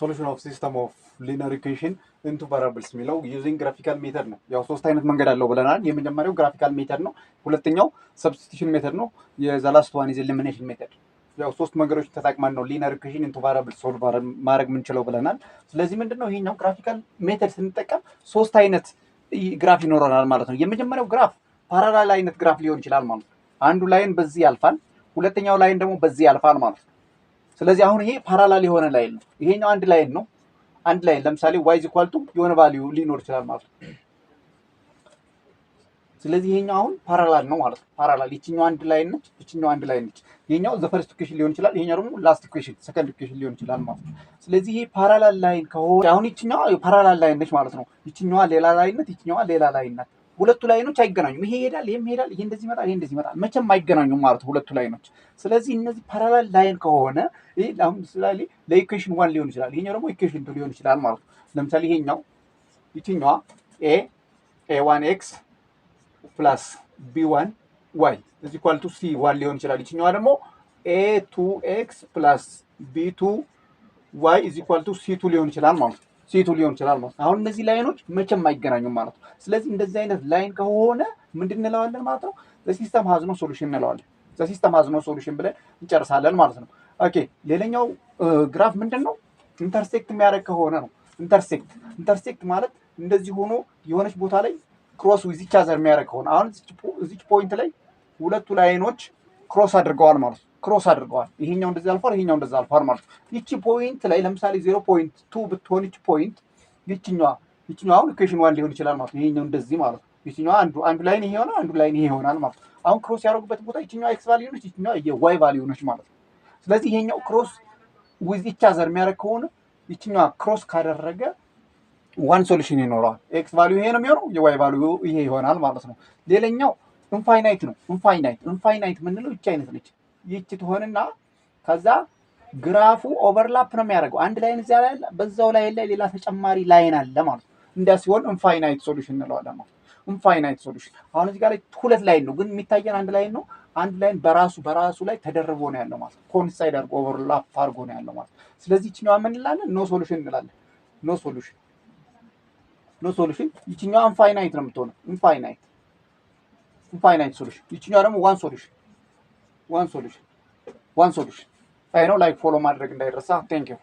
Solution of system of linear equation in two variables የሚለው using graphical method ነው። ያው ሶስት አይነት መንገድ አለው ብለናል። የመጀመሪያው graphical method ነው። ሁለተኛው substitution method ነው። የ the last one is elimination method። ያው ሶስት መንገዶች ተጠቅመን ነው linear equation in two variables solve ማድረግ የምንችለው ብለናል። ስለዚህ ምንድን ነው ይሄኛው graphical method ስንጠቀም ሶስት አይነት graph ይኖረናል ማለት ነው። የመጀመሪያው graph parallel አይነት graph ሊሆን ይችላል ማለት ነው። አንዱ line በዚህ ያልፋል፣ ሁለተኛው line ደግሞ በዚህ ያልፋል ማለት ነው። ስለዚህ አሁን ይሄ parallel የሆነ line ነው። ይሄኛው አንድ line ነው። አንድ line ለምሳሌ y is equal to የሆነ value ሊኖር ይችላል ማለት ነው። ስለዚህ ይሄኛው አሁን parallel ነው ማለት ነው። Parallel ይችኛው አንድ line ነች፣ ይችኛው አንድ line ነች። ይሄኛው the first equation ሊሆን ይችላል፣ ይሄኛው ደግሞ last equation second equation ሊሆን ይችላል ማለት ነው። ስለዚህ ይሄ parallel line ከሆነ አሁን ይችኛዋ parallel line ነች ማለት ነው። ይችኛዋ ሌላ line ነች፣ ይችኛዋ ሌላ line ናት። ሁለቱ line ኖች አይገናኙም። ይሄ ይሄዳል፣ ይሄም ይሄዳል፣ ይሄ እንደዚህ ይመጣል፣ ይሄ እንደዚህ ይመጣል። መቼም አይገናኙም ማለት ነው ሁለቱ line ኖች። ስለዚህ እነዚህ parallel line ከሆነ ይሄ አሁን ምሳሌ ለ equation one ሊሆን ይችላል፣ ይሄኛው ደግሞ equation two ሊሆን ይችላል ማለት ነው። ለምሳሌ ይሄኛው ይችኛዋ a one x plus b one y is equal to c one ሊሆን ይችላል። ይችኛዋ ደግሞ a two x plus b two y is equal to c two ሊሆን ይችላል ማለት ነው። C two ሊሆን ይችላል ማለት ነው። አሁን እነዚህ line ኖች መቼም አይገናኙም ማለት ነው። ስለዚህ እንደዚህ አይነት line ከሆነ ምንድን እንለዋለን ማለት ነው? System has no solution እንለዋለን። System has no solution ብለን እንጨርሳለን ማለት ነው። Okay፣ ሌላኛው graph ምንድን ነው? Intersect የሚያደርግ ከሆነ ነው። Intersect ማለት እንደዚህ ሆኖ የሆነች ቦታ ላይ cross with each other የሚያደርግ ከሆነ፣ አሁን እዚች point ላይ ሁለቱ line ኖች cross አድርገዋል ማለት ነው። Cross አድርገዋል። ይሄኛው እንደዚህ አልፏል፣ ይሄኛው እንደዚህ አልፏል ማለት ነው። ይቺ point ላይ ለምሳሌ 0.2 ብትሆን ይቺ point ይችኛዋ አሁን equation one ሊሆን ይችላል ማለት ነው። ይሄኛው እንደዚህ ማለት ነው። ይችኛዋ አንዱ line ይሄ ይሆናል፣ አንዱ line ይሄ ይሆናል ማለት ነው። አሁን cross ያደረጉበት ቦታ ይችኛዋ x value ነች፣ ይችኛዋ የ y value ነች ማለት ነው። ስለዚህ ይሄኛው cross with each other የሚያደርግ ከሆነ፣ ይችኛዋ cross ካደረገ one solution ይኖረዋል። X value ይሄ ነው የሚሆነው፣ የ y value ይሄ ይሆናል ማለት ነው። ሌላኛው infinite ነው። Infinite የምንለው ይቺ አይነት ነች። ይቺ ትሆንና ከዛ graph ኡ overlap ነው የሚያደርገው። አንድ line እዚያ ላይ አለ፣ በዛው line ላይ ሌላ ተጨማሪ line አለ ማለት ነው። እንዲያ ሲሆን infinite solution እንለዋለን ማለት ነው። Infinite solution አሁን እዚህ ጋር ላይ ሁለት line ነው፣ ግን የሚታየን አንድ line ነው። አንድ line በራሱ ላይ ተደርቦ ነው ያለው ማለት ነው። Coincide አድርጎ overlap አድርጎ ነው ያለው ማለት ነው። ስለዚህ ይችኛዋ ምን እንላለን? No solution እንላለን። No solution, no solution። ይችኛዋ infinite ነው የምትሆነው። Infinite solution። ይችኛዋ ደግሞ one solution, one solution, one solution። አይ ነው። Like follow ማድረግ እንዳይረሳ። Thank you.